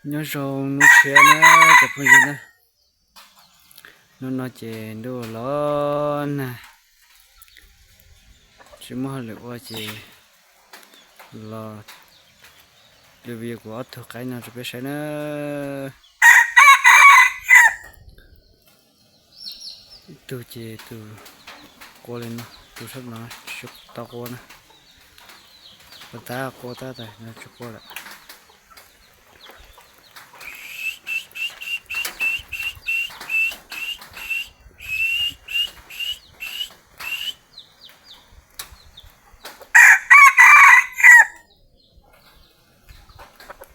Nyob zoo hnub tshiab na cov phooj ywg na. Hnub no ces ntuj los nag, tsis muaj hauj lwm ua ces los review kuv ob tug qaib no rau peb saib na. Ib tug ces tus qua li no, tus sab no tsis tau qua na. Ua tab qua tab tas no tsis qua lawm.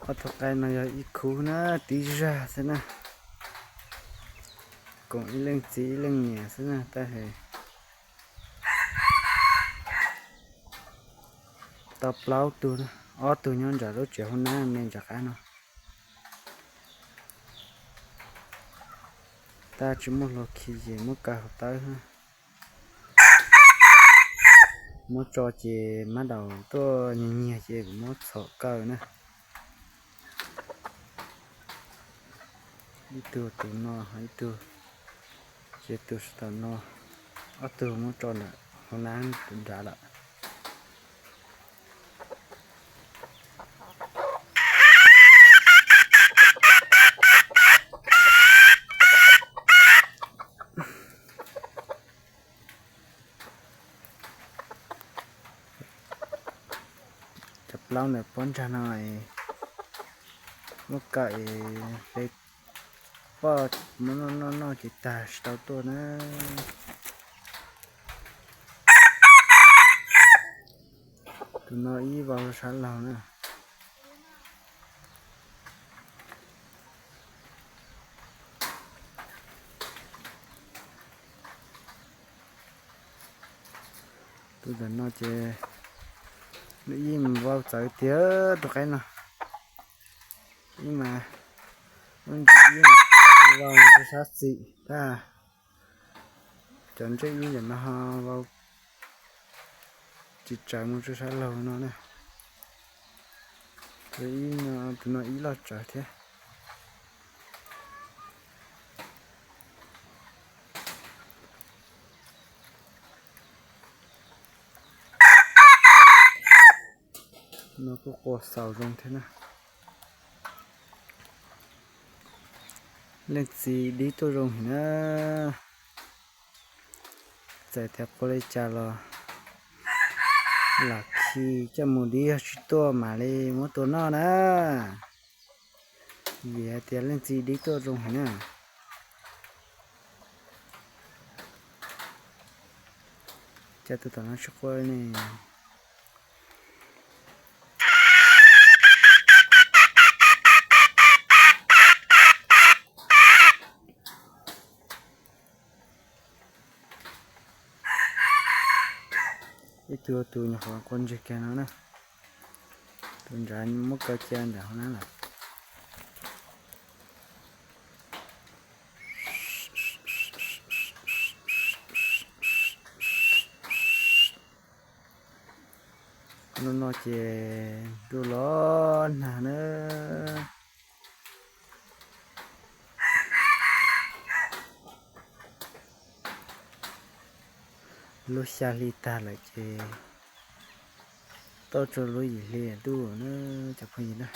Ob tug qaib no yog ib khub na, tib zag xwb na. Koom ib leej txiv ib leej niam xwb na, tab sis tau plaub tug, ob tug nyob nram lub tsev hauv nab me nram qab no. Tab tsis muaj hlua khi ces muab kaw hauv tawb. Muab tso ces mab daum tuaj nyiag nyiag ces kuv muab txhom kaw na. Ib tug tus no, ib tug ces tus sab tom no, ob tug muab tso ntawm hauv nab nrad lawm. Cov plaub ntawm pob ntsag no muab kaw es peb poj muab noj noj noj ces tag tsis tau tuaj na. Tus no ib vau sab laug na. Tus ntawm no ces lub ib mas vau txawv tiag tus qaib no. Ib mas lub ntsis ib vau rau sab txim tag. Cov ntsej ib ntawm no ho vau tsis tsawv mus rau sab laug no na. Tus no ib loj tsawv thiab. No kuj qua xaus zoo thiab na. Leej txiv dib tuaj zoo heev na. Txawm tias qua li cas los lam khi coj mus dib, yog tsis tuaj mam li muab tua noj na. Vim hais tias leej txiv dib tuaj zoo heev na. Cas tus tom no tsis qua ne? Ib tug tus nyuam qhuav qua ntseg kiag no na. Tus nrad muab kaw cia ntawm hauv na lawm. No no ces ntuj los nag na. Lub xya hli tag lawm ces tau rau lub yim hli ntuj na cov phooj ywg na.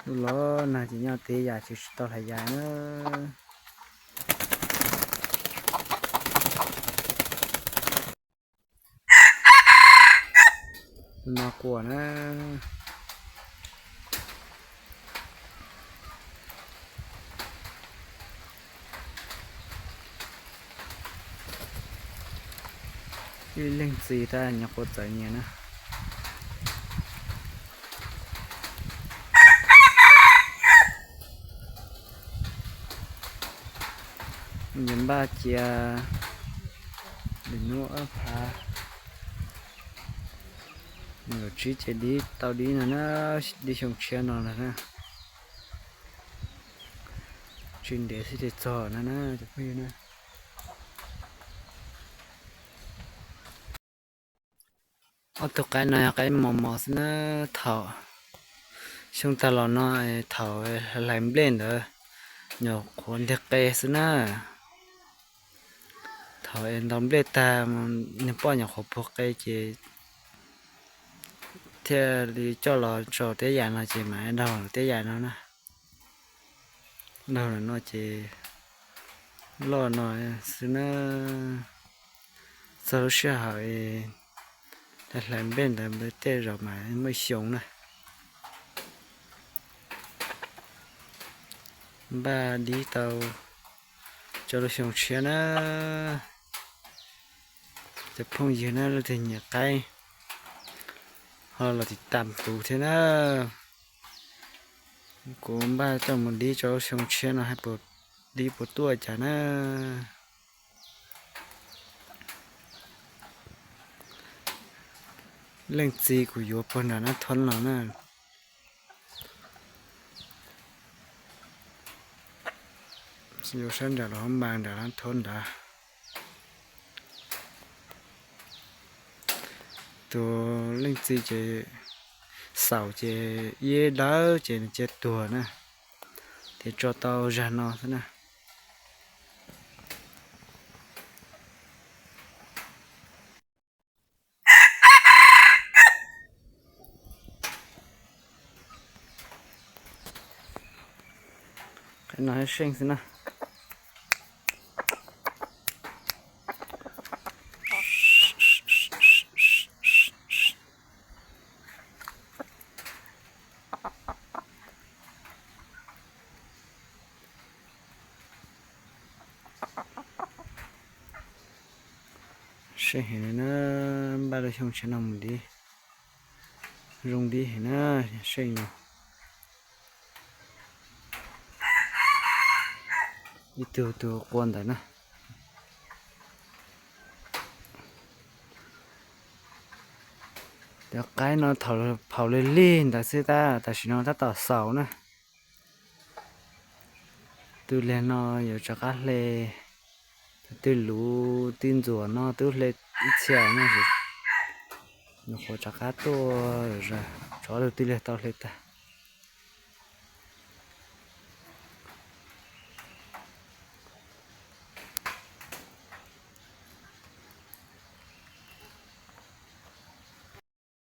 Ntuj los nag ces nyob teb yam tsis tau hlais yam na. No quas na. Ib leej txiv tab nyuam qhuav txawv nyias na. Nyias npaj cia lwm hnub ob phav, nws yuav tsib ces dib tau dib no na, dib xyoo tshiab no lawm na. Tsis ntev xwb ces txog no na cov phooj ywg na. Ob tug qaib no yog qaib mos mos xwb na. Thaum xyoo tag los no, thaum hlais nplej ntawd nyuam qhuav nteg qe xwb na. Thaum es ntaus nplej tag, niag poj nyuam qhuav puag qe ces thiaj li coj los tso tej yam no ces mam daug tej yam no na. Daug no ces loj no xwb na. Txog lub sij hawm hlais nplej ntawd tej zaum mas muaj xyoo na. Npaj dib tau rau lub xyoo tshiab na. Cov phooj ywg na, leej twg nyiam qaib ho los tiv tam kuv thiab na. Kuv npaj coj mus dib rau lub xyoo tshiab no, hais puas dib puas tuaj cas na. Leej txiv kuv yuav puag nram Nab Thoob los na. Yuav sab nram los mas nram Nab Thoob nrad. Tus leej txiv ces xaus ces iab dawb ces nws cia tuag na, ces tso tau zag no xwb na. Qhov no seej xwb na. Seej heev na, npaj lub xyoo tshiab no mus dib, zoo dib heev na, seej no. Ib tug tus qua ntawd na. Cov qaib no thaum phaum lig lig ntawd xwb tab, tam sim no tab tom xaus na. Twb lig no yuav rov qab hle, twb luv twb ntxuav no twb hle ib txhia no, nyuam qhuav rov qab tuaj, tsov twb lig tau hle tag.